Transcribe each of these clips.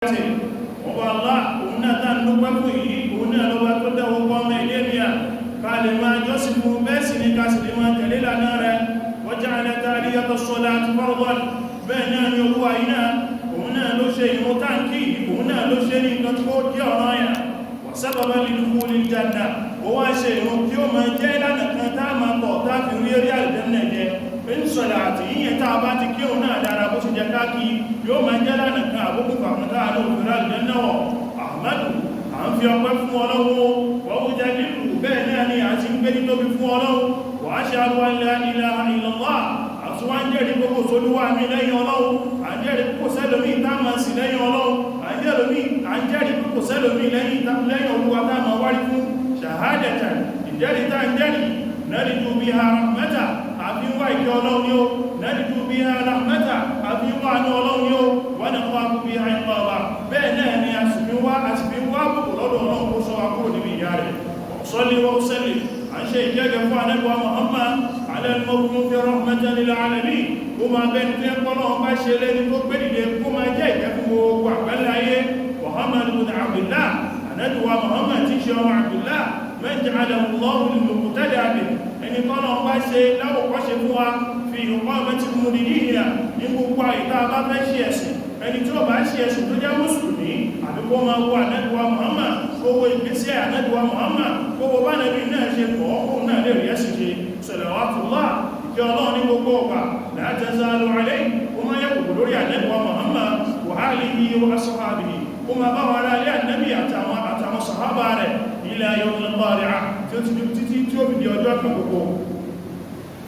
Ọba Allah, òun náà tá ń dúpẹ́ fún yìí, òun náà lọ́ba tó dá gbogbo ọmọ ilé nìyà ká lè máa jọ́sìn fún, bẹ́ẹ̀ sì ni ká sì lè máa tẹ̀lé lànà rẹ̀. Waja'ala ta'liyata as-salati fardan. Bẹ́ẹ̀ náà ni Olúwa yìí náà, òun náà ló ṣe ìrun táǹkì, òun náà ló ṣe ní nǹkan tó jẹ́ ọ̀ranyàn, wa sababan li dukhulil janna. Ó wá ṣe ìrun tí ó máa jẹ́ ìlànà kan tá máa tọ̀ tá fi rí eré àlùjánnà jẹ. Ń sọ̀lá àti yíyẹn tá a bá ti kí òun náà dára bó ṣe jẹ káàkiri, yóò máa jẹ́ lánàá kan àbókù fàwọn táà ní òfin àlùjánnà wọ̀. Ahmadu, à ń fi ọpẹ́ fún Ọlọ́run, wọ́n jẹ́ nílùú, bẹ́ẹ̀ náà ni a ti ń gbé nítóbi fún Ọlọ́run. Wa ashhadu an la ilaha illallah, àti wá ń jẹ́rìí gbogbo sólúwà mi lẹ́yìn Ọlọ́run, à ń jẹ́rìí kò sẹ́lòmí tá máa sì lẹ́yìn Ọlọ́run, à ń jẹ́rìí kò sẹ́lòmí lẹ́yìn Olúwa tá máa wárí fún. Shahadatan, ìjẹ́rìí tá ń jẹ́rìí, narju biha rahmata, àfi ń wá ìkẹ́ Ọlọ́run ni ó, narju biha rahmata, àfi ń wá àánú Ọlọ́run ni ó, wa nakhafu biha iqaba, bẹ́ẹ̀ náà ni a sì fi ń wá bùkù lọ́dọ̀ Ọlọ́run kó sọ wa kúrò níbi ìyà rẹ̀. Salli wa sallim, à ń ṣe ìjẹ́gẹ̀ fún Ànábì Muhammad ala al-mab'uthi rahmatan lil alamin, kó máa bẹ́ni tó ẹ̀kọ́ náà bá ṣe lẹ́ni tó gbé dìde kó máa jẹ́ ìkẹ́ fún gbogbo àgbáńlá ayé. Muhammad ibn Abdullah, Ànábì wa Muhammad tí ṣe ọmọ Abdullah, man ja'alahu Allahu lil-muqtada bihi, ẹni tọ́nà bá ṣe láwòkọ́ṣe fún wa fi iqamati umuri-diniha, ní gbogbo àìta bá fẹ́ ṣe ẹ̀sìn. Ẹni tí ó bá ṣe ẹ̀sìn tó jẹ́ mùsùlùmí, àbí kó máa wo Ànábì wa Muhammad, kó wo ìgbésẹ̀ Ànábì wa Muhammad, kó wo bá Ànábì náà ṣe tọ́, kó náà lè rí ẹ̀sìn ṣe. Salawatullah, ìkẹ́ Ọlọ́run ní gbogbo ọgbà, la tazalu alayhi, ó máa yẹ kòkò lórí Ànábì wa Muhammad, wa alihi wa ashabihi, ó máa bá wa ará ilé Ànábì àtàwọn sàhábà rẹ̀, ila yawmil qari'ah, tí ó ti di títí tí ó fi di ọjọ́ kan gbogbo.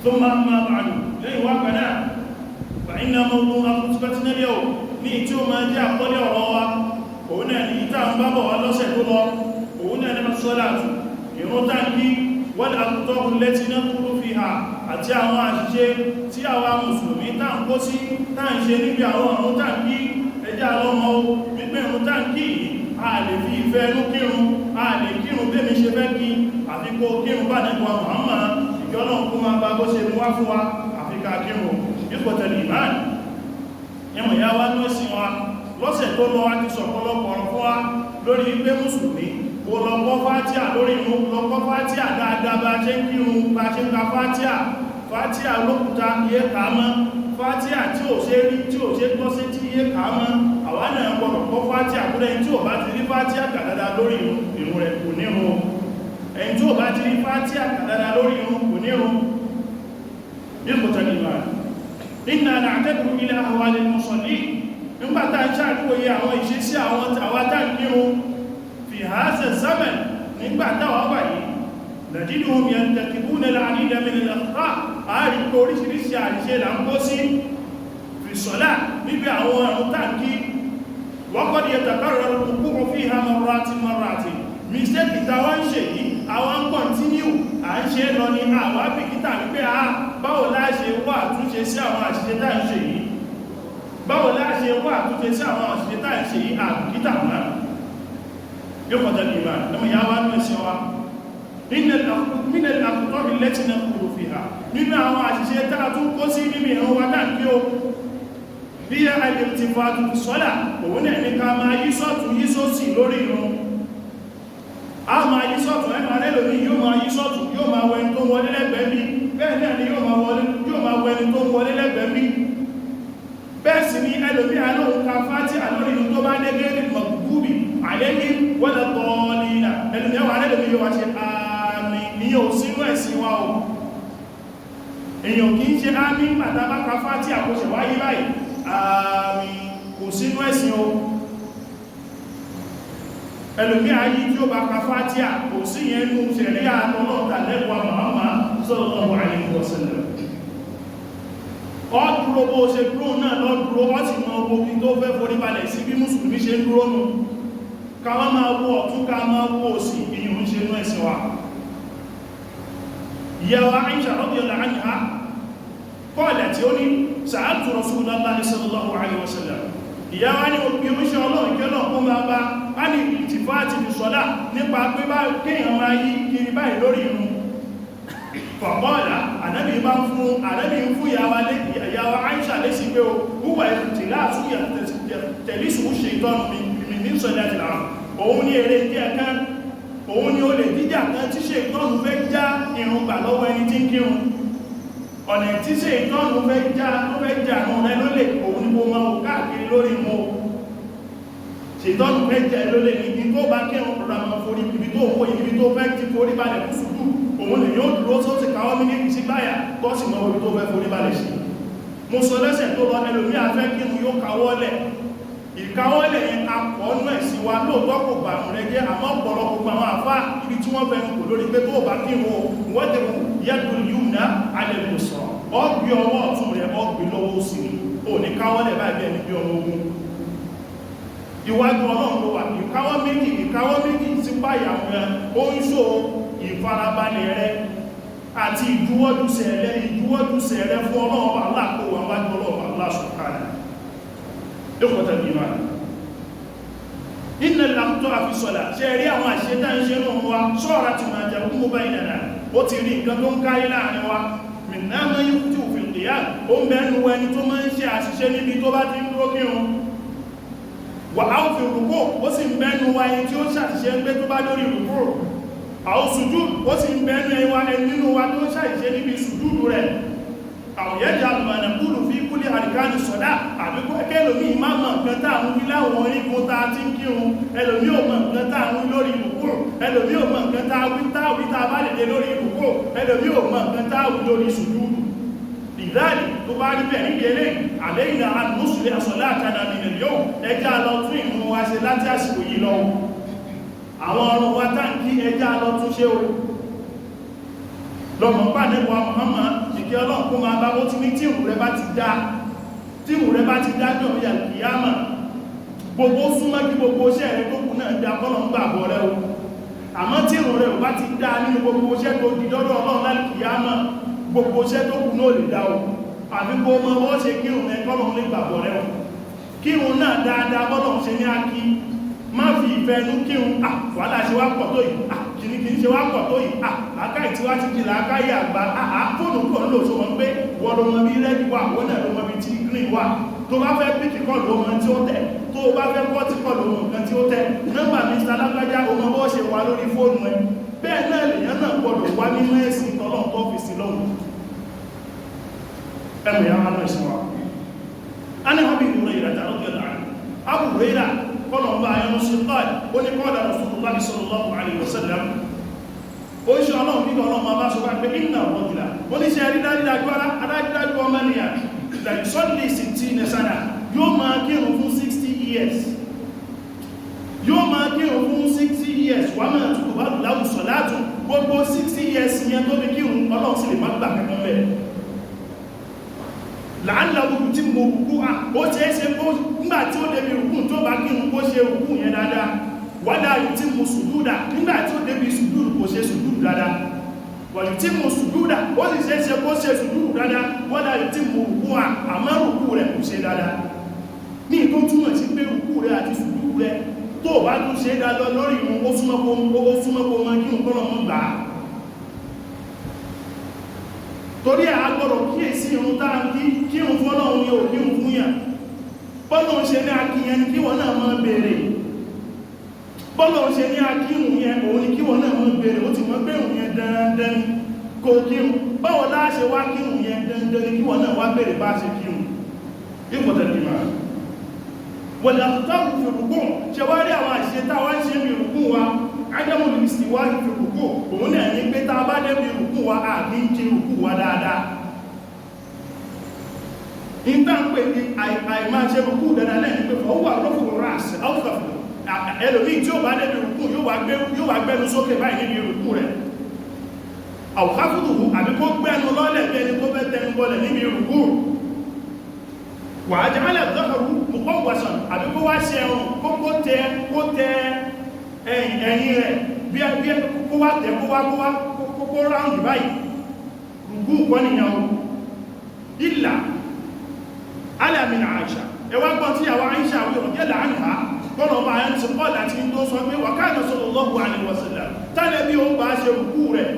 Thumma amma ba'du, lẹ́yìn wá gbaná, fa inna mawdu'a khutbatina al-yawm, ní tí ó máa jẹ́ àkọlé ọ̀rọ̀ wa, òun náà ní ìta ń bábọ̀ wá lọ́sẹ̀ tó lọ, òun náà ní as-salatu, ìrun táǹkì, wal aqta'u allati naqulu fiha, àti àwọn àṣìṣe tí àwa mùsùlùmí tá ń kó sí, tá ń ṣe níbi àwọn ìrun táǹkì. Ẹjá lọ́mọ wípé ìrun táǹkì yìí, a lè fi ìfẹ́ ẹnu kírun, a lè kírun bí mi ṣe fẹ́ kí, àfi kó kírun bá nípa Muhammad, ìkẹ́ Ọlọ́run kó máa bá bó ṣe mú wá fún wa, àfi ká kírun. Ikhwatal iman, ẹmọ̀ ìyá wa ní ẹ̀sìn wa, lọ́sẹ̀ tó lọ wá ti sọ̀pọ̀lọpọ̀ ọ̀rọ̀ fún wa lórí pé mùsùlùmí kò lọ kọ́ fátíà lórí inú, lọ kọ́ fátíà dáadáa bá ṣe ń kírun, bá ṣe ń ka fátíà, fátíà lókúta iye kà mọ́, fátíà tí ò ṣe rí, tí ò ṣe gbọ́ sí tí iye kà mọ́. Àwa náà gbọ́dọ̀ kọ́ fátíà kúrẹ́. Ẹni tí ò bá ti rí fátíà kà dáadáa lórí ìrun rẹ̀ kò nírun. Ẹni tí ò bá ti rí fátíà kà dáadáa lórí ìrun kò nírun. Ikhwatal iman, inna na'tabiru ila ahwali al-musallin, nígbàtà ń ṣàríwòye àwọn ìṣesí àwọn àwátà kírun fi hadha zaman, nígbàtà wà wà yìí, najiduhum yantakibuna al-'adida min al-akhta', àárí pé oríṣiríṣi àṣìṣe là ń kó sí fi salat, níbi àwọn àrùn táǹkì. Wa qad yatakarraru al-wuqu'u fiha marratin marratin. Mistake táwọn ń ṣe yìí, àwọn ń continue à ń ṣe lọ ní àwọn àbìkítà wípé a báwo la ṣe wà àtúnṣe sí àwọn àṣìṣe tá ń ṣe yìí, báwo la ṣe wà àtúnṣe sí àwọn àṣìṣe tá ń ṣe yìí, àbìkítà náà. Yóò kọjá ní ìmá ẹmọ ìyá wa ní ẹ̀sìn wa, min al-akhta' allati naqulu fiha, nínú àwọn àṣìṣe tá a tún kó sí níbi ìrun wa náà kí o bí al-iltifatu fi salah, òun náà ní ká máa yí sọ́tún yí sósì lórí ìrun. A máa yí sọ́tún, ẹ máa lẹ́lòmí yóò máa yí sọ́tún, yóò máa wẹni tó wọlé lẹ́gbẹ̀ẹ́ bí, bẹ́ẹ̀ náà ni yóò máa wẹni tó wọlé lẹ́gbẹ̀ẹ́ bí. Bẹ́ẹ̀ sì ni ẹlòmí alóhun ka fátíà lórí inú, tó bá dé ghayril maghdubi alayhim wala ddallin, ẹlòmí ẹwà lẹ́lòmí yóò wá ṣe àmín. Ìyẹn ò sínú ẹ̀sìn wa o. Èèyàn kì í ṣe àmín bàtà bá ka fátíà kó ṣe wáyé báyìí, àmín, kò sínú ẹ̀sìn o. Ẹlòmí ayé tí ó bá ka fátíà, kò sí yẹn nú ṣẹ̀ríà tọ́lọ́ta lẹ́wà Muhammad sallallahu alaihi wasallam. Ọ dúró bó ṣe dúró náà lọ dúró, ọ sì mọ ogun tó fẹ́ forí balẹ̀ sí, bí mùsùlùmí ṣe ń dúró nù. Káwọn máa wo ọ̀tún, ká máa wo òsì, ìyún ń ṣe nú ẹ̀sìn wa. Ìyàwó Aisha radiyallahu anha kọ́ọ̀lẹ̀ tí ó ní sa'altu Rasulullahi sallallahu alaihi wasallam, ìyàwó ní òbí oúnṣẹ́ Ọlọ́run kí Ọlọ́run kó máa bá a ní ìtìfáàtì fi sọ́lá, nípa pé bá kéèyàn máa yí kiri báyìí lórí irun. Faqala, Ànábì bá ń fún, Ànábì ń fún ìyàwó Aisha lésì pé o huwa ikhtilasu. tẹ̀lísù ṣe ìtọ́nù mi ní sọ̀dá ti làwọn. Òun ní èrè díẹ̀ kan, òun ní olè jíjà kan tí ṣe ìtọ́nù fẹ́ já irun gbà lọ́wọ́ ẹni tí ń kírun. Ọ̀nà tí ṣe ìtọ́nù fẹ́ já àrùn rẹ lólè, òun ní kó máa wò káàkiri lórí mọ́. Ṣètọ́nù fẹ́ jẹ́ lólè ní ibi tó bá kírun rọra máa forí ibi tó wó ibi tó fẹ́ ti forí balẹ̀ fún sùúrù, òun lè yóò dúró tó ti káwọ́ méjèèjì sí báyà tó sì mọ orí tó fẹ́ forí balẹ̀ sí. Mo sọ lẹ́sẹ̀ tó lọ, ẹlòmí afẹ́ kírun yóò káwọ́lẹ̀. Ìkáwọ́lẹ̀ yẹn akọ̀ọ́nù ẹ̀sìn wa lóòótọ́ kò bà àrùn rẹ jẹ́, àmọ́ ọ̀pọ̀lọpọ̀ gbogbo àwọn àfá ibi tí wọ́n fẹ́nu kò lórí pé tó bá kírun o, wọ́n ti kù yẹ́dùn yìí ná alẹ́ kò sọ ọ́ gbé ọwọ́ ọ̀tún rẹ̀ ọ́ gbé lọ́wọ́ òsì ni ò ní káwọ́lẹ̀ báyìí bẹ́ẹ̀ ni bí ọmọ ogun. Ìwájú Ọlọ́run ló wà. Ìkáwọ́ méjì, ìkáwọ́ méjì sí báyà rẹ̀ ó ń ṣó ìfarabalẹ̀ rẹ̀ àti ìjuwọ́júsẹ̀ rẹ̀, ìjuwọ́júsẹ̀ rẹ̀ fún Ọlọ́run Allah kó wà wájú Ọlọ́run Allah subhanahu. Ikhwatal iman, inna al-akhta'a fi salat. Ṣe rí àwọn àṣetá ń ṣe náà wa sọ́ọ̀rọ̀ àti máa jẹ kúmú báyìí nàdà, ó ti rí nǹkan tó ń káyé láàrin wa. Minna man yukhti'u fil qiyam, ó ń bẹnu ẹni tó máa ń ṣe àṣìṣe níbi tó bá ti ń dúró kírun. Wà á fi rùkú, ó sì ń bẹnu wa ẹni tí ó ṣàṣìṣe ń gbé tó bá lórí rùkú. Àwọn sùjúd, ó sì ń bẹnu ẹwà ẹni nínú wa tó ń ṣàṣìṣe níbi sùjúdù rẹ̀. Àwọn yẹ́jà alùmọ̀nàkúlù fi kúlé àríkánì sọ̀dá, àbíkú ẹlòmí má mọ̀ nǹkan tá àwọn wí láwọn orígun tá a ti ń kírun, ẹlòmí ò mọ̀ nǹkan tá àwọn wí lórí rùkú, ẹlòmí ò mọ̀ nǹkan tá a wí táwí tá a bá lè dé lórí rùkú, ẹlòmí ò mọ̀ nǹkan tá a wí lórí sùjúdù. Ìdáàlì tó bá rí bẹ́ẹ̀ níbi eléyìí, àlẹ́yìn àmúṣùlẹ̀ àsọ̀lá àtàdà nílẹ̀ yóò ẹjá lọ tún ìrun wa ṣe láti àsìkò yìí lọ. Àwọn ọrùn wa táǹkì ẹjá lọ tún ṣe o. Lọ́mọ pàdé wa Muhammad, ìkẹ́ Ọlọ́run kó máa bá, ó ti ní tí ìrun rẹ bá ti dá, tí ìrun rẹ bá ti dá jọ bí àkìyámà, gbogbo súnmọ́ kí gbogbo iṣẹ́ rẹ tó kù náà dá, kọ́lọ̀ ń gbàgbọ́ rẹ o. Àmọ́ tí ìrun rẹ ò bá ti dá nínú gbogbo iṣẹ́ tó di dọ́dọ̀ Ọlọ́run láìkìyámà, gbogbo iṣẹ́ tó kù náà lè dá o. Àfi kó mọ bọ́ ṣe kírun ẹ kọ́lọ̀ ń lè gbàgbọ́ rẹ o. Kírun náà dáadáa bọ́lọ̀ ń ṣe ní akí, má fi ìfẹ́ inú kírun. À wàhálà ṣe wá pọ̀ tó yìí, à kìnnìkìnnì ṣe wá pọ̀ tó yìí, à làákàyè tí wá ti di làákàyè àgbà, àá fóònù kò ń lò sọ wọn pé wọ́n ló mọ bí rẹ́dí wà, wọ́n náà ló mọ bí tí green wà. Tó bá fẹ́ píkì kọ́ ló mọ tí ó tẹ̀, tó bá fẹ́ kọ́ tí kọ́ ló mọ nǹkan tí ó tẹ̀. Nọ́mbà Mr. Alágbájá ó mọ bó ṣe wà lórí fóònù ẹ. Bẹ́ẹ̀ náà lèèyàn náà gbọ́dọ̀ wá nínú ẹ̀sìn tọ́lọ́run tó fi sí lọ́hùn. Ẹ̀mù ya máa lọ́sìn wa. A ní Abi Hurairah radiyallahu anhu. Abu Hurairah kọ́nà ọba ayọ́nú sí kọ́ọ̀lì, ó ní qala Rasulullah sallallahu alaihi wasallam. Ó ṣe Ọlọ́run bí Ọlọ́run máa bá sọ pé inna rajula, ó ní ṣe rí dájúdájú adájúdájú ọmọ ènìyàn la yusalli sittina sana, yóò máa kírun fún 60 years, yóò máa kírun fún 60 years, wà máa túkù bá láwù sọ̀látù. Gbogbo 60 years yẹn tó fi kírun, Ọlọ́run sì lè má gbà kankan bẹ́ẹ̀. Làálàá tí mo rùkú à, ó ṣe é ṣe kó nígbà tí ó débi rùkú tó bá kírun kó ṣe rùkú yẹn dáadáa. Wádà yìí tí mo sùjúdà, nígbà tí ó débi sùjúdù kò ṣe sùjúdù dáadáa. Wàyù tí mo sùjúdà, ó sì ṣe é ṣe kó ṣe sùjúdù dáadáa. Wádà yìí tí mo rùkú à, àmọ́ rùkú rẹ̀ kò ṣe dáadáa. Ní ìtó túmọ̀ sí pé rùkú rẹ̀ àti sùjúdù rẹ̀ tó bá tún ṣe dáadáa lórí ìrun, ó súnmọ́ kó máa kírun kọ́lọ̀ mọ́ gbà á. Torí ẹ̀ agbọ́dọ̀ kíyèsí irun tá ń kí, kírun fún Ọlọ́run ní ò kírun fún yàn. Bọ́lọ́run ṣe ní akíyẹn ni kí wọ́n náà máa béèrè. Bọ́lọ́run ṣe ní akírun yẹn òun ni kí wọ́n náà máa béèrè. Ó ti mọ̀ pé òun yẹn dandan kò kírun. Báwo la ṣe wá kírun yẹn dandan ni kí wọ́n náà wá béèrè bá ṣe kírun. Ìpọ̀tẹ̀lẹ̀ wọ̀lẹ̀ àtúntàwù fi rùkú, ṣe wá rí àwọn àṣìṣe táwa ń ṣe mi rùkú wa. Ádámù lè sì wá fi rùkú, òun náà ní pé tá a bá débi rùkú wa, a kì í ṣe rùkú wa dáadáa. Nígbà ń pè ní àìmáa ṣe rùkú dáadáa náà ní pé fọwọ́ àrọ́fù ràṣì áwùfàfù. Ẹlòmíì tí ó bá débi rùkú yóò wá gbẹ́nu sókè báyìí níbi rùkú rẹ̀. Àwùkáfùdù àbí kó gbẹ́nu lọ́lẹ̀ bí ẹni tó fẹ́ tẹnu bọlẹ̀ níbi rùkú. Wà á jẹ́ alẹ́ dọ́kọ̀rú mọ̀kọ́ wàsàn àbí kó wá ṣe ẹ̀rùn kó tẹ ẹ̀yìn rẹ̀ bí kó wá tẹ kó wá kó ráùndì báyìí. Rùkú kọ́ nìyàn o. Ìlà alàmìnà Àìṣà, ẹwà gbọ́n tí àwọn Àìṣà wí ọ̀jẹ́ láàrín ha kọ́nà ọba ayẹ́ ti kọ́ láti tó sọ pé wa kana sallallahu alaihi wasallam, tánà bí ó bá ṣe rùkú rẹ̀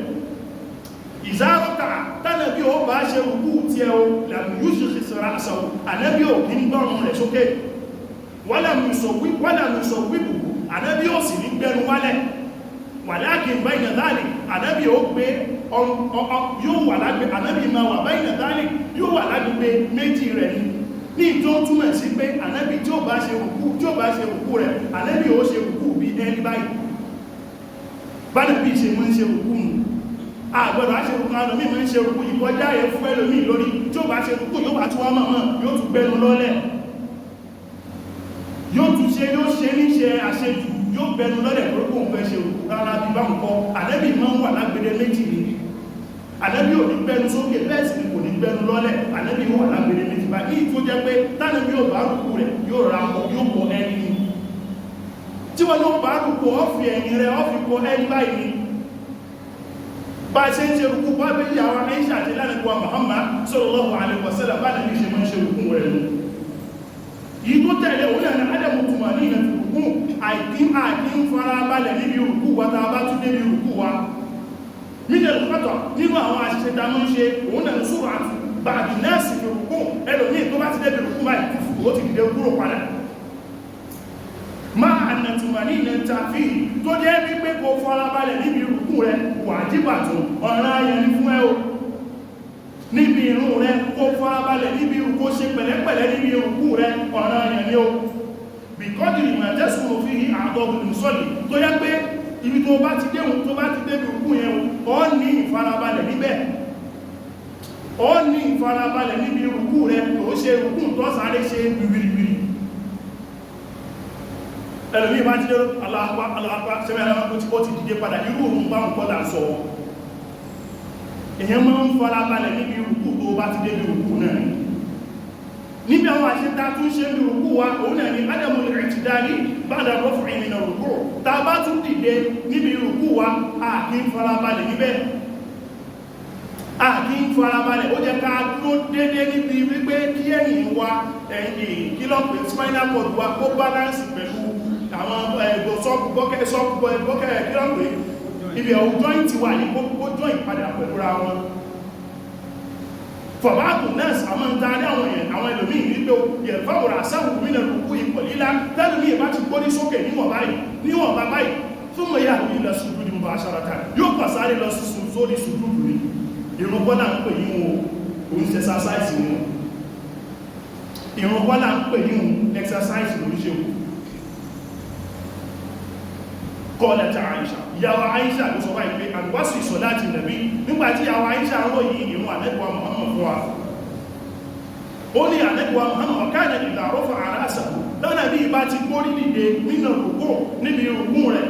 ìzárọ́kà, tánà bí ó bá ṣe rùkú tí ẹ o làmì yúṣù ra'sahu, ànábí ò kí ń gbọ́rùn rẹ̀ sókè. Wala yusawwibuhu, ànábì ó sì ní gbẹnu wálẹ̀. Walakin bayna dhalik, ànábì ó gbé yóò wà lágbé, ànábì máa wà bayna dhalik, yóò wà lágbé méjì rẹ̀ ní ní tó túmọ̀ sí pé ànábì tí ó bá ṣe rùkú, tí ó bá ṣe rùkú rẹ̀, ànábì ó ṣe rùkú bí ẹni báyìí. Bánàbí ṣe mọ́ ń ṣe rùkú nù. Àgbọ̀dọ̀ ṣe rùkú, àwọn mímọ̀ ń ṣe rùkú ìkọjá ẹ̀ fún ẹlòmí lórí. Tí ó bá ṣe rùkú, yóò bá tún wá mọ̀mọ́, yóò tún gbẹnu lọ́lẹ̀, yóò tún ṣe, yóò ṣe ní ṣe àṣejù, yóò gbẹnu lọ́lẹ̀ torí kò ń fẹ́ ṣe rùkú. Rárá, bí bá ń kọ́, ànábì máa ń wà lágbede méjì ni. Ànábì ò ní gbẹnu sókè, bẹ́ẹ̀ sì ni kò ní gbẹnu lọ́lẹ̀. Ànábì wà lágbede méjì báyìí, tó jẹ́ pé tánàbí ò bá rùkú rẹ̀, yóò ra kọ, yóò kọ ẹni ni. Tí wọ́n ló bá rùkú, ọ́ fi ẹ̀yìn rẹ̀, ọ́ fi kọ ẹni báyìí ni. Bá ṣe ń ṣe rùkú bá bí ìyàwó Aisha àti lánàá Muhammad sallallahu alaihi wasallam, bá nàbí ṣe máa ń ṣe rùkú rẹ̀ nù. Yìí tó tẹ̀lé òun náà adamu tùmọ̀ ní ìrìn rùkú, àìkí àìkí ń fara balẹ̀ níbi rùkú wa. Tá a bá tún débi rùkú wa, mílẹ̀ lọ́tọ̀ nínú àwọn àṣìṣe tá a máa ń ṣe, òun náà ń sọ̀rọ̀ àti bàbí nẹ́ẹ̀sì fi rùkú. Ẹlòmíì tó bá ti débi rùkú báyìí, fúfú, ó ti dìde kúrò padà. Máa ànàtùmọ̀ ní ilẹ̀ tàfí tó jẹ́ wípé kò farabalẹ̀ níbi rùkú rẹ̀ wàjíbàtún, ọ̀ràn ayẹ̀ ní fún ẹ o. Níbi ìrun rẹ̀, kò farabalẹ̀ níbi rùkú, ṣe pẹ̀lẹ́pẹ̀lẹ́ níbi rùkú rẹ̀, ọ̀ràn ayẹ̀ ní o. Bìkọ́dìrì mà jẹ́sùn òfin àgọ́gùn sọ́lì tó yẹ pé ibi tó bá ti déhùn, tó bá ti débi rùkú yẹn, ó ní ìfarabalẹ̀ níbẹ̀, ó ní ìfarabalẹ̀ níbi rùkú rẹ̀, tó ṣe rùkú tó sáré ṣe gbìgbìrì. Ẹlòmí bá ti lérò aláàpá aláàpá sẹ́mẹ́ aláàpá, ó ti dìde padà. Irú òun bá ń kọ́ là ń sọ. Èyàn máa ń farabalẹ̀ níbi rùkú tó bá ti débi rùkú náà. Níbi àwọn àṣẹta tún ṣe ní rùkú wa, òun náà ni adamu al-i'tidali ba'da raf'i min ar-ruku'. Tá a bá tún dìde níbi rùkú wa, a kì í farabalẹ̀ níbẹ̀, a kì í farabalẹ̀. Ó jẹ́ ká dúró dédé níbi wípé kí ẹ̀yìn wa, ẹ̀yìn kí ló pè, spinal cord wa, kó balance pẹ̀lú àwọn ẹ̀gbọ́n sọ́ọ̀kù bọ́kẹ́, sọ́ọ̀kù bọ́kẹ́, kí ló pè, ibi ọ̀hún joint wà ní kó joint padà pẹ̀lú ra wọn. Fọ̀báàkù nurse àwọn ń tarí àwọn èèyàn, àwọn ẹlòmíì wípé yẹ̀fáwòrán àsáwù mílẹ̀ rùkú ipò lílá tẹ́lùmí ìbá ti gbórí sókè níwọ̀n báyìí, níwọ̀n bá báyìí, fún mọ̀ yà ní ilẹ̀ sùjúdì mú bá aṣáraka, yóò kàn sáré lọ sí sórí sùjúdù ní. Ìrun kọ́lá ń pè yí wọn, òun ṣe exercise wọn. Ìrun kọ́lá ń pè yí wọn, exercise ló ń ṣe wọn. Kọ́lẹ̀ tí Àìṣà, ìyàwó Àìṣà ló sọ báyìí pé àlùwásù ìsọ̀láti nàbí. Nígbàtí ìyàwó Àìṣà ń ròyìn ìrun ànẹ́bùwa Muhammad fún wa, ó ní ànẹ́bùwa Muhammad ọ̀kánà ìdàrọ́fà aráṣàkó lọ́nà bí ibá ti gbórí dìde nínú rùkú, níbi rùkú rẹ̀,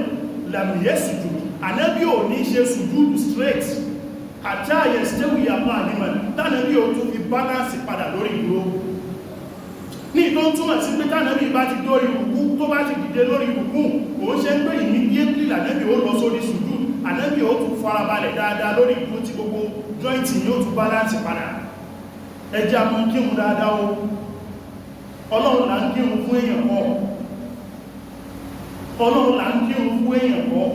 làmìyẹ́ sùjú, ànẹ́bí ò ní ṣe sùjúdù straight àti àyẹ̀ stẹ́wì yàpá ànímọ̀ tánàbí ò tún fi balance padà lórí ìdúró. Ní tó ń túmọ̀ sí pé tánàbí bá ti dórí rùkú, tó bá ti dìde lórí rùkú, kò ń ṣe ń pé immediately lànàbí ó lọ sórí sùjúdù. Ànàbí ó tún farabalẹ̀ dáadáa lórí ìdúró tí gbogbo joint yóò tún balance padà. Ẹ jẹ́ a máa kírun dáadáa o. Ọlọ́run là ń kírun fún, èèyàn kọ́. Ọlọ́run là ń kírun fún, èèyàn kọ́.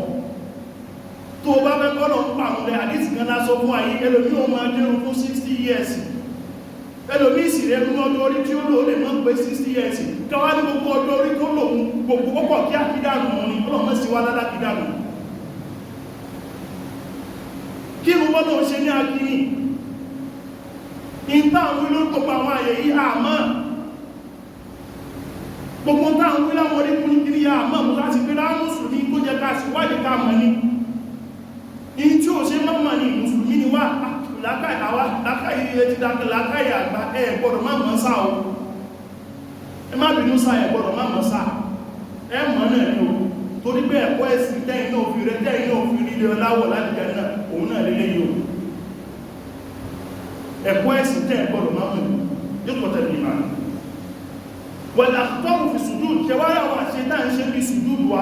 Tó bá fẹ́ kọ́ lọ ń pa àwọn rẹ̀, àdísì kan lásọ fún ayé. Ẹlòmí ó máa kírun fún 60 years, ẹlòmí sì rẹ̀ nínú ọjọ́ orí tí ó lò, ó lè mọ́ pé 60 years. Káwá ní gbogbo ọjọ́ orí tó lò, gbogbo pọ́pọ̀ kí àkídànù wọn ni. Ọlọ́mọ sí wá ládá kídànù. Kí ni wọ́n lóun ṣe ní akíní ìta àwọn ilé gbogbo àwọn àyè yìí? Àmọ́ gbogbo táwọn wí láwọn orí kúrúkiri àmọ́ mú láti pé láwọn mùsùlùmí tó jẹ́ ká sí wáyé ká mọ̀ ní in tí ó ṣe mọ́mọ̀ ní. Mùsùlùmí ni wá, lákàáyé ti dákẹ́, lákàáyé àgbà. Ẹ gbọ́dọ̀ má mọ̀ sá o, ẹ má bínú sá, ẹ gbọ́dọ̀ má mọ̀ sá. Ẹ mọ̀ náà ní o, torí pé ẹ̀kọ́ ẹ̀sìn tẹ́yìn náà fi rẹ, tẹ́yìn náà fi rí lé ọláwọ̀ láti jẹ́ náà, òun náà lélẹ́ yìí o. Ẹ̀kọ́ ẹ̀sìn tẹ́ gbọ́dọ̀ má mọ̀ yóò kọ́ tẹ̀lé ìmọ̀. Wal akhta'u fi sujud, ṣẹwàá àwọn àṣẹ náà ń ṣe bí sujud wa,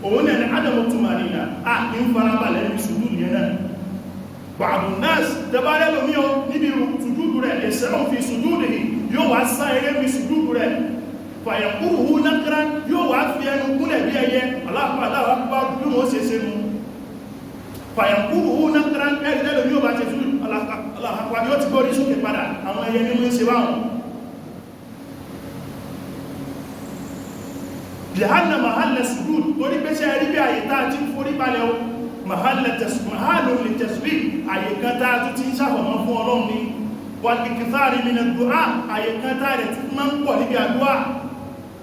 òun náà ni adamu tumanina, a kì ń farabalẹ̀ ní sujud yẹn náà. Ba'du nas, tẹbárẹ́ lómi o níbi sujud rẹ̀, ẹ̀sẹ̀rọ̀ fi sujud yìí, yóò wá sá eré fi sujud rẹ̀, fàyẹ̀kúrùhù nákàrá, yóò wá fi ẹnu gúnlẹ̀ bí ẹyẹ aláàpá bí wọ́n ṣe ṣe nu. Fàyẹ̀kúrùhù nákàrá, ẹ̀rí lẹ́lòmí ò bá ṣe sujud aláàpá, yóò ti gbórí sókè padà. Àwọn ẹyẹ ní wọ́n ṣe báwọn. Lihanna mahalla sujud, torí pé ṣe rí bí àyè tá a ti ń forí balẹ̀ o, mahalla lè tasbih, àyè kan tá a tún ti ń ṣàfọ̀mọ́ fún Ọlọ́run ni. Wal ikthari min ad-du'a, àyè kan tá a rẹ̀ tún máa ń pọ̀ níbi àdúrà.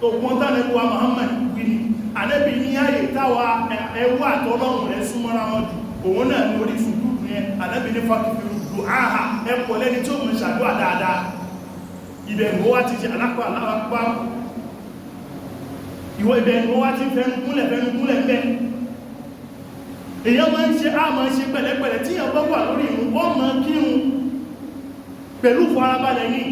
Ògùn tánàbí wa Muhammad wí ni, ànábì ní àyè táwa ẹwà àtọlọ́run rẹ̀ súnmọ́ra wọn jù, òun náà ní orí sùjúdù yẹn. Ànábì ní fakifiru du'aha, ẹ̀pọ̀ lẹ́ni tí ó mọ̀ ṣàdúrà dáadáa. Ibẹ̀ ni ó wá ti ṣe alápá alápá, ìwọ ibẹ̀ ni ó wá ti fẹnukúnlẹ̀ fẹnukúnlẹ̀ bẹ́. Èyàn máa ń ṣe á máa ń ṣe pẹ̀lẹ́pẹ̀lẹ́. Tí èyàn bá wà lórí ìrun, ó máa kírun pẹ̀lú farabalẹ̀ ní.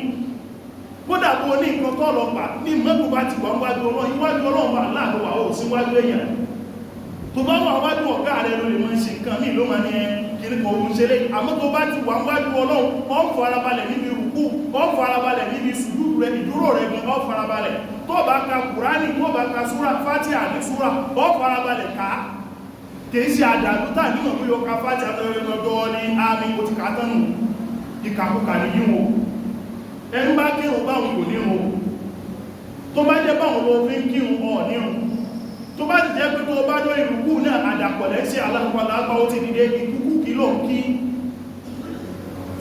Kódà bó ní nǹkan tó lọ pa ní mẹ́kù bá ti wà wájú Ọlọ́run, iwájú Ọlọ́run wà láàrin wà ó síwájú èèyàn. Tó bá wà wájú ọ̀gá rẹ̀ ló lè máa ń ṣe nǹkan míì, ló máa ní ẹ kiri kò ń ṣe lé. Àmọ́ tó bá ti wà wájú Ọlọ́run, ó ń farabalẹ̀ níbi rùkú, ó ń farabalẹ̀ níbi sùjúdù rẹ̀, ìdúró rẹ̀ gan, ó farabalẹ̀. Tó bá ka Kùránì, tó bá ka súrà Fátíhà ní súrà, ó farabalẹ̀ ká. Kìí ṣe àdàlú tà nímọ̀ pé ó ka Fátíhà lọ́dọ́ ní àmì ó ti kà á tán nù. Ìkàkùkà ní yíwò. Ẹni bá kírun báwọn kò nírun. Tó bá jẹ́ báwọn ló fi ń kírun, ọ̀ nírun. Tó bá ti jẹ́ pé tó bá dọ́ ìrùkú náà, àdàpọ̀lẹ́ sí alápàlápá, ó ti dìde, ìkúkú kí ló ń kí.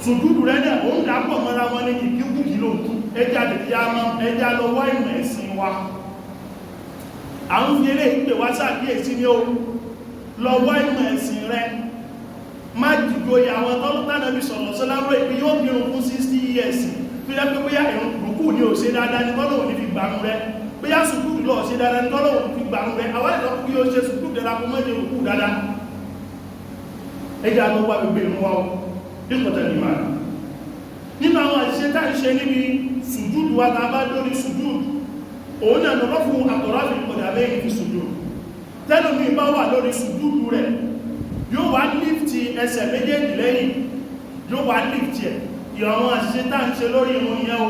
Sùjúdù rẹ̀ náà, ó ń dàpọ̀ mọ́ra wọn ní ìkúkú kí ló ń kí. Ẹjá tètè ya mọ́, ẹjá lọ wá ìmọ̀ ẹ̀sìn wa. À ń fi eléyìí pè wá sàkíyèsí ní o, lọ wá ìmọ̀ ẹ̀sìn rẹ. Má dìgbòyà àwọn tọ́lọ́tánàbí sọ̀rọ̀ sọ́lárò ìpín yóò kírun fún 60 years, tó yẹ pé bóyá ìrun rùkú ní ò ṣe dáadáa ní tọ́lọ́wò ní fi gbàrún rẹ, bóyá sùkúrù lọ ṣe dáadáa ní tọ́lọ́wò ní fi gbàrún rẹ. Àwọn ìtọ́ kí ó ṣe sùkúrù dáadáa kó mọ́jẹ rùkú dáadáa. Ẹjá lọ wá gbogbo ìrun wa o dípọ̀tẹ̀ ní máa. Nínú àwọn àṣìṣe tá ń ṣe níbi sùjúdù wa, tá a bá lórí sùjúdù, òun náà lọ́rọ́ fún àtọ̀ráfì kọ̀dà lẹ́yìn fi sùjúdù. Tẹ́lómi bá wà lórí sùjúdù rẹ̀, yóò wá lífti ẹsẹ̀ méjèèjì lẹ́yìn, yóò wá lífti ẹ̀. Ìrànwọ́n àṣìṣe tá ń ṣe lórí irun yẹn o,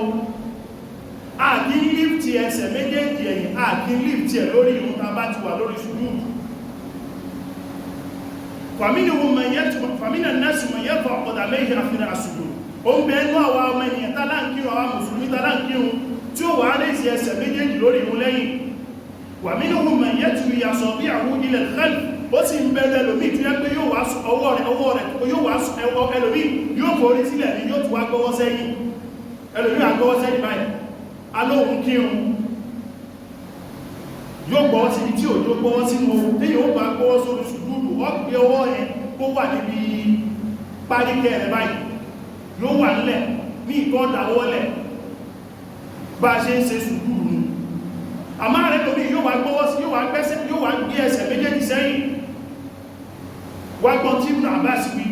a kì í lífti ẹsẹ̀ méjèèjì ẹ̀yìn, a kì í lífti ẹ̀ lórí irun tá a bá ti wà lórí sùjúdù. Fàmínà nẹ́sì mọ̀ yẹ́fọ̀ ọ̀dà méjì àfihàn àsùjúdù. Ó ń bẹ ẹnu àwa ọmọ ènìyàn tá láǹkírun, àwa mùsùlùmí tá láǹkírun, tí ó wà á lè ṣe ẹsẹ̀ méjèèjì lórí irun lẹ́yìn. Wàmínú mọ̀ yẹ́tù ìyàsọ̀ bí àwọn ilẹ̀ khalf, ó sì ń bẹ̀rẹ̀ ẹlòmí tó yẹ pé yóò wá ọwọ́ rẹ̀, ọwọ́ rẹ̀ yóò wá ẹwọ́ ẹlòmí yóò forí sílẹ̀ ní, yóò tún wá gbọ́wọ́ sẹ́yìn. Ẹlòmí àgbọ́wọ́ sẹ́yìn báyìí, alóhun kírun, yóò gbọ́wọ́ síbi tí òjò gbọ́wọ́ sínú ohun tí yóò bá gbọ́wọ́ sórí sùjúdù. Ó gbé ọwọ́ yẹn kó wà níbi páríkẹ́ rẹ̀ báyìí, yóò wà nílẹ̀ ní ìtọ́ dáwọ́lẹ̀ bá a ṣe ń ṣe sùjúdù nù. Àmá rẹ̀ lómi yóò wá gbọ́wọ́ sí, yóò wá gbẹ́sẹ̀, yóò wá gbé ẹsẹ̀ méjèèjì sẹ́yìn. Wá gbọ́n tí Ibn Abbas wí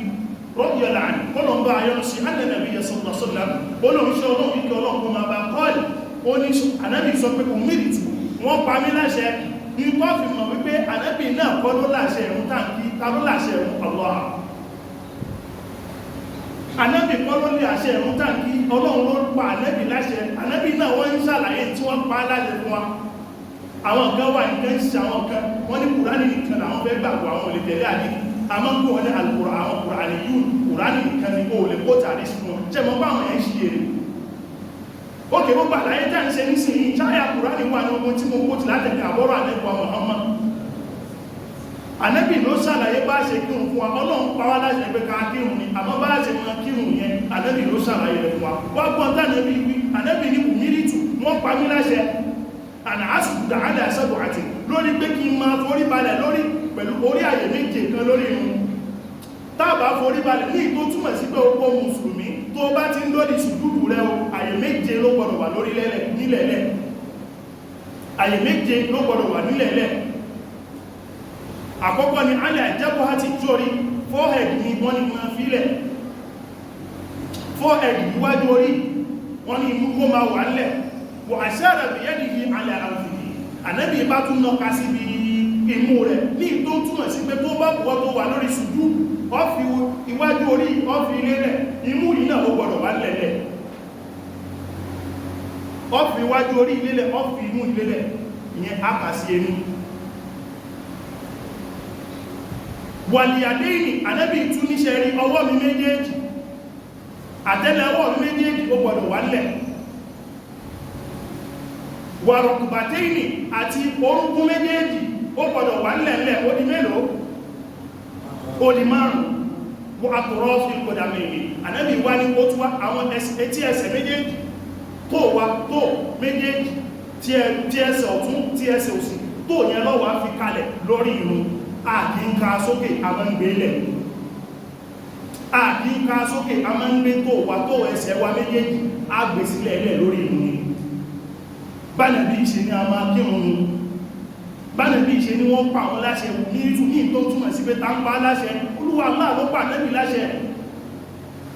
radiyallahu anhu, kọ́lọ̀ ń bá ayọ́nu sí, anna nabiyya sallallahu alaihi wasallam, olóhùn ọlọ́run wíkẹ́ ọlọ́run máa bá kọ́ọ̀lì, ó ní ànábì sọ pé umirtu, wọ́n pa mí láṣẹ. Ní tó fi mọ̀ wípé ànábì náà kọ́ ló láṣẹ ìrun táǹkì, ta ló láṣẹ ìrun? Allah. Ànábì kọ́ ló lè àṣẹ ìrun táǹkì, ọlọ́run ló pa ànábì láṣẹ. Ànábì náà wọ́n ń ṣàlàyé tí wọ́n pa láṣẹ fún wa. Àwọn kan wà nǹkan ń ṣe àwọn kan, wọ́n ní Kùránì nìkan làwọn fẹ́ gbàgbọ́, àwọn ò lè tẹ̀lé àdìsí. Àmọ́ kó wọ́n ní alukura, àwọn Kùránì yìí, Kùránì nìkan ni ó lè kó tàbí sí wọn. Ṣe mọ́ bá àwọn ẹ̀ ń ṣe èrè ókè? Gbogbo àlàyé tẹ́ ń ṣe nísìnyí, ṣáyà Kùránì wà ní ogun tí mo kó ti látẹ̀kẹ́ àbọ́rọ̀ ànẹ́gbà Muhammad. Ànẹ́bì ló ṣàlàyé bá ṣe kírun fún wa. Ọlọ́run pa wá láṣẹ pé ká kírun ni, àmọ́ bá ṣe máa kírun yẹn, ànẹ́bì ló ṣàlàyé rẹ̀ fún wa. Wá gbọ́n tánẹ́bì wí. Ànẹ́bì ní umirtu, wọ́n pa mí láṣẹ, àná àsùdà àdà àṣẹ́bù àti lórí pé kí n máa forí balẹ̀ lórí pẹ̀lú orí àyè méje kan lórí irun. Tábà forí balẹ̀ ní ìtó túmọ̀ sí pé ogbó mùsùlùmí tó bá ti ń lórí sùjúdù rẹ o, àyè méje ló gbọdọ̀ wà lórí lẹ́lẹ̀ nílẹ̀lẹ̀. Àyè méje ló gbọdọ̀ wà nílẹ̀lẹ̀. Àkọ́kọ́ ni alẹ́ àjẹ́bọ́ àti jórí forehead ni wọ́n ní máa fílẹ̀. Forehead, iwájú orí, wọ́n ní imú kó máa wà nílẹ̀. Wà ashara biyadihi ala anfihi, ànábì bá tún nọ́ka síbi imú rẹ̀ ní tó túmọ̀ sí pé tó bá wọ́ tó wà lórí sùjú, ó fi iwájú orí, ó fi ilé rẹ̀, imú yìí náà ó gbọ́dọ̀ wà lẹ̀lẹ̀. Ó fi iwájú orí ilélẹ̀, ó fi imú ilélẹ̀, ìyẹn á kà sí ẹnu. Wàlìyàdéyìn, ànábì tún níṣẹ́ rí ọwọ́ mi méjèèjì, àtẹ́lẹwọ́ mi méjèèjì, ó gbọ́dọ̀ wà lẹ̀. Wà rọ̀kùbàtẹ́yìnì, àti orúnkún méjèèjì ó gbọ́dọ̀ wà nílẹ̀lẹ̀. Ó di mélòó? Ó di márùn. Wọ́n àtọ̀rọ̀ fi kọ̀dà mẹ́rin. Ànábì wá ní ó túwá àwọn etí ẹsẹ̀ méjèèjì tó wà, tó méjèèjì, tí ẹsẹ̀ ọ̀tún, tí ẹsẹ̀ òsì, tó yẹn lọ́wọ́ fi kalẹ̀ lórí irun. Àkínká sókè, a máa ń gbé lẹ̀. Àkínká sókè, a máa ń gbé tó wà, tó ẹsẹ̀ wa méjèèjì, á gbé sílẹ̀ lẹ̀ lórí irun ni. Bánàbí ìṣe ní a máa kírun nu, bánàbí ìṣe ní wọ́n pa àwọn láṣẹ ní ìtù ní tó túnmọ̀ sí pé ta ń pa láṣẹ? Olúwa Allah ló pa Ànábì láṣẹ.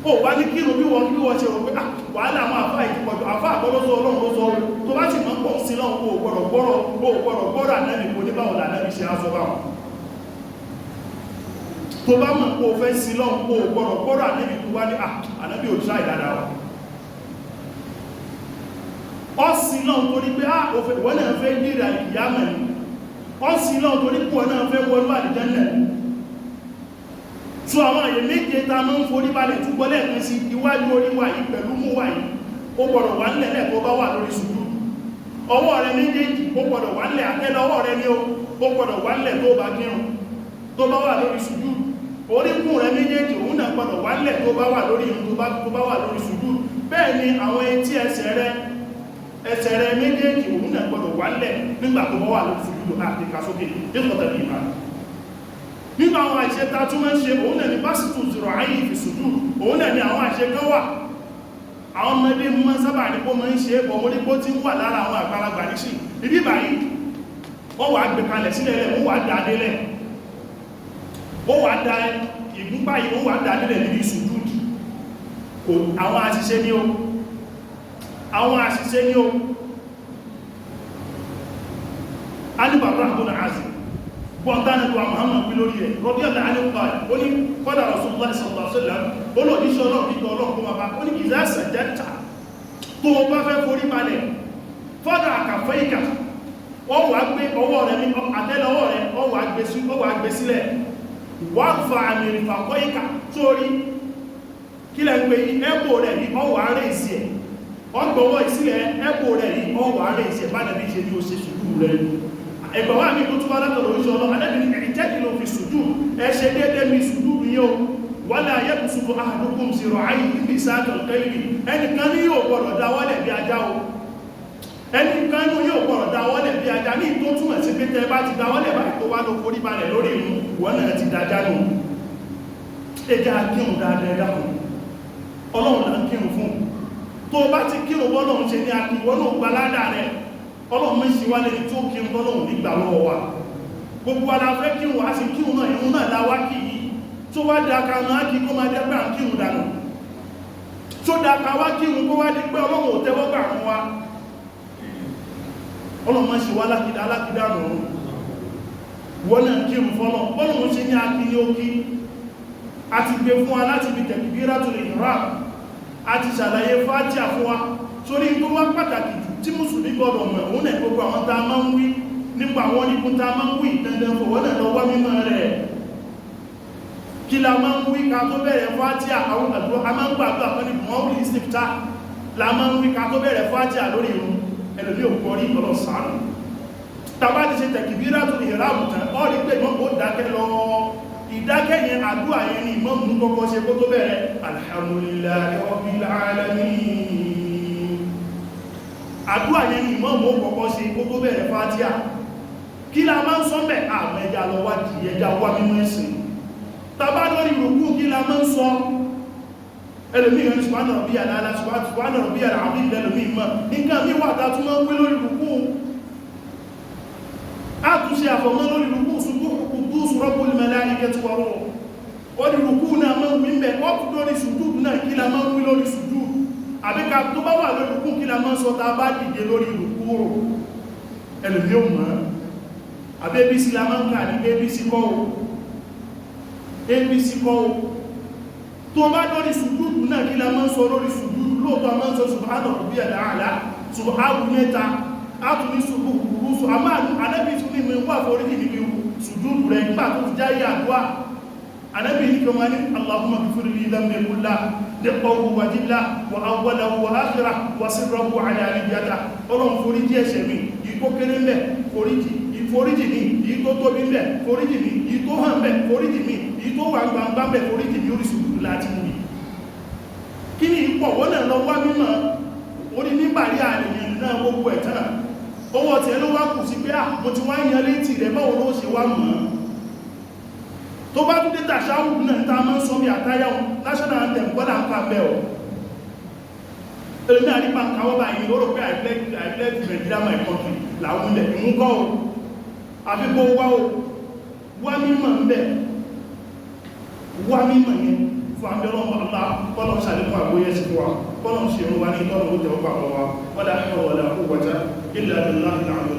Ó wá ní kírun bí wọ́n ṣe rò pé wàhálà àwọn àfáà ìtìpọ̀jù. Àfáà àgbọ́lọ́sọ, Ọlọ́run ló sọ. Tó bá sì mọ́ pọ̀ sí lọ́wọ́, ó gbọ́dọ̀ gbọ́rọ̀, ó gbọ́dọ̀ gbọ́rọ̀ Ànábì kò ní báwọn Ànábì ṣe aṣọ báwọn. Tó bá mọ̀ kó fẹ́ sí lọ́wọ́, ó gbọ́dọ̀ gbọ́rọ̀ Ànábì tó wá ní Ànábì ò tíráì dáadáa. Ọ sí lọ́wọ́ torí pé wọ́n náà fẹ́ yíra ìyámẹ̀ ni. Ọ sí lọ́wọ́ torí pé wọ́n náà fẹ́ wọnú àlìjánnà. Tó àwọn àyè méje ta máa ń forí balẹ̀, túbọ̀ lẹ́ẹ̀kan sí, iwájú orí wa yìí pẹ̀lú mú wa yìí, ó gbọ́dọ̀ wà nílẹ̀ tó bá wà lórí sùjúdù. Ọwọ́ rẹ méjèèjì, ó gbọ́dọ̀ wà nílẹ̀. Àtẹ́lẹ̀ ọwọ́ rẹ ní ó gbọ́dọ̀ wà nílẹ̀ tó bá kírun, tó bá wà lórí sùjúdù. Oríkún rẹ méjèèjì, òun náà gbọ́dọ̀ wà nílẹ̀ tó bá wà lórí irun, tó bá wà lórí sùjúdù. Bẹ́ẹ̀ ni àwọn etí ẹsẹ̀ rẹ méjèèjì, òun náà gbọ́dọ̀ wà nílẹ̀ nígbà tó bá wà lórí sùjúdù, àti kàsókè dẹ́kọ̀tẹ̀ ìmá. Nínú àwọn àṣẹ ta tún máa ń ṣe, òun náà ni básítù zìrọ̀ ayé ìfìsùjú. Òun náà ni àwọn àṣẹ kan wà, àwọn ọmọdé mọ́ sábà ní kó máa ń ṣe é bọ̀, mo ní kó tí ń wà lára àwọn àgbàlagbà níṣì ibi báyìí. Wọ́n wà gbé kalẹ̀ sílẹ̀ rẹ̀, wọ́n wà dá délẹ̀, wọ́n wà dá ìgúnpá yìí, wọ́n wà dá délẹ̀ níbi sùjúdù. Kò àwọn àṣìṣe ní o, àwọn àṣìṣe ní o. Alibàbá àbúnà azì gbọ́ntánàlúwà Muhammad pí lórí rẹ̀ rọ́bíọ̀lá alẹ́kọ̀ọ́, ó ní kọ́dà Rasulullah sallallahu alaihi wasallam, olóòdíṣẹ́ Ọlọ́run kíkọ́ Ọlọ́run kó máa bá, ó ní ìzá sàjẹ́ta, tó bá fẹ́ forí balẹ̀, fọ́dà àkàfẹ́ ìkà, wọ́n wà gbé ọwọ́ rẹ̀ ní àtẹ́lẹwọ́ rẹ̀, wọ́n wà gbé sílẹ̀, wọ́n fa àmì ìfàkọ́ ìkà sórí kí lẹ́ ń pè ẹ̀bò rẹ̀ yìí, wọ́n wà rẹ̀ ìsì ẹ̀, wọ́n gbọ́wọ́ ìsílẹ̀, ẹ̀bò rẹ̀ yìí, wọ́n wà rẹ̀ ìsì ẹ̀. Bá nàbí ṣe ní ó ṣe sùúrù rẹ̀. Ẹgbà wà ní tó túnbá látọ̀rọ̀ oríṣẹ́ ọlọ́ Ànábì ní ìjẹ́kì ló fi sùjú, ẹ ṣe déédé mi sùjú yíò. Wala yabsutu ahadukum zira'ayhi bisata al-kalbi, ẹnìkan ní yóò gbọ́dọ̀ dáwọ́lẹ̀ bí ajá o, ẹnìkan ní yóò gbọ́dọ̀ dáwọ́lẹ̀ bí ajá, ní tó túnmọ̀ sí pé tẹ́ bá ti dáwọ́lẹ̀ báyìí tó wá ló forí balẹ̀ lórí ìrun, wọ́n náà ti dájá nù. Ẹjá kírun dáadáa, dákun. Ọlọ́run là ń kírun fún. Tó bá ti kírun bọ́lọ́run ṣe ní akí, wọ́n náà gba ládàá rẹ̀. Ọlọ́run mọ́ sí wá lẹ́ni tó kírun tọ́lọ́run nígbà lọ́wọ́ wa. Gbogbo ara fẹ́ kírun, a sì kírun náà. Ìrun náà láwá kì í. Tó wá dá ká máa kí kó máa dẹ́gbà ń kírun dànù, tó dá ká wá kírun kó wá di pé Ọlọ́run ò tẹ́wọ́ gbà fún wa. Ọlọ́run mọ́ sí wá alákìdá nù. Wọ́n náà kírun fọ́lọ́ bọ́lọ́run ṣe ní akí ní ó kí. A ti gbé fún wa láti fi takbiratul ihram, a ti ṣàlàyé Fátíà fún wa sórí. Tó wá pàtàkì jù tí mùsùlùmí gbọ́dọ̀ mọ̀, òun náà gbogbo àwọn tá a máa ń wí nípa àwọn onígun tá a máa ń wí, dandan fún wọn náà lọ wá mímọ̀ rẹ̀. Kí la máa ń wí ká tó bẹ̀rẹ̀ Fátíà? Àwọn àdúrà a máa ń gbàdúrà pẹ̀lú mọ́wùlì istifta la máa ń wí ká tó bẹ̀rẹ̀ Fátíà lórí irun. Ẹlòmí ò gbọ́ rí, ọlọ́sàánù. Tàbá ti ṣe takbiratul ihram tán, ọ́ rí pé ìmọ̀ ó dákẹ́ lọ. Ìdákẹ́ yẹn, àdúrà yẹn ni ìmọ̀ mú kọ́kọ́ ṣe kó tó bẹ̀rẹ̀ alhamdulillahi rabbil alamin. Àdúrà yẹn ni ìmọ̀ mú kọ́kọ́ ṣe kó tó bẹ̀rẹ̀ Fátíà. Kí la máa ń sọ mẹ́? Àwọn ẹja lọ wádìí, ẹja wá mímọ́ ẹ̀sìn. Tàbá lórí rùkú, kí la máa ń sọ? Ẹlòmí ìrìn subhana rabbiyal a'la, subhana rabbiyal azim lẹ́lòmí mọ́. Nǹkan mí wà tá tún máa ń wé lórí rùkú. A tún ṣe àfọ̀mọ́ lórí rùkú, quddus rabbul malaikati wa ruh. Orí rùkú náà máa ń wí mẹ́. Wọ́n tún lórí sùjúdù náà, kí la máa ń wí lórí sùjúdù? Àbíká tó bá wà lórí rùkú, kí la máa ń sọ tá a bá dìde lórí rùkú rò? Ẹlòmí ò mọ̀. Àbí ABC la máa ń kà ní? ABC kọ́ o, ABC kọ́ o. Tó bá lórí sùjúdù náà, kí la máa ń sọ lórí sùjúdù? Lóòtọ́ a máa ń sọ subhana rabbiyal a'la, subhanahu mẹ́ta, a tún ní ṣubú. Àmá Ànábì tún ní mi wà foríjì níbi sùjúdù rẹ̀ nígbà tó ti jáyé àdúrà. Ànábì ní kí wọ́n ní Allahumma ghfir li dhanbi kullahu dikkahu wa jillahu wa awwalahu wa akhirahu wa sirrahu wa alaniyatahu. Ọlọ́run foríjì ẹ̀ṣẹ̀ mi, yìí tó kéré ńbẹ̀ foríjì, ìforíjì mi, yìí tó tóbi ńbẹ̀ foríjì mi, yìí tó hàn ńbẹ̀ foríjì mi, yìí tó wà gbangba ńbẹ̀ foríjì mi. Oríṣi òdòdó láti mú mi kí ni ipò wọ́n náà lọ wá mímọ̀ orí nígbàrí àríyàn náà gbogbo ẹ̀ tán. Owó ọ̀tẹ̀ ló wá kù sí pé à mo ti wá ń yan létí rẹ̀, báwo ló ṣe wá mọ̀ ọ́n? Tó bá tún dé tàṣáwù náà tá a máa ń sọ bí àtáyà national anthem gbọ́dà ń kà bẹ́ẹ̀ o. Ẹlòmí àrípa ń káwọ́ báyìí, ó rò pé I pledge to Nigeria, my country làwọn ilẹ̀ ìmú kọ́ o. Àfi kó wá o, wá mímọ̀ ń bẹ̀, wá mímọ̀ yẹn fún abẹ́rọ̀ Allah. Kọ́lọ̀ ń ṣàlékún àgbóyẹ̀ sí fún wa, kọ́lọ̀ ń ṣe irun wa ní tọ́lọ̀ ó tẹ̀wọ́ pàpọ̀ wa. Wala hawla wala quwwata illa billahi al-ali.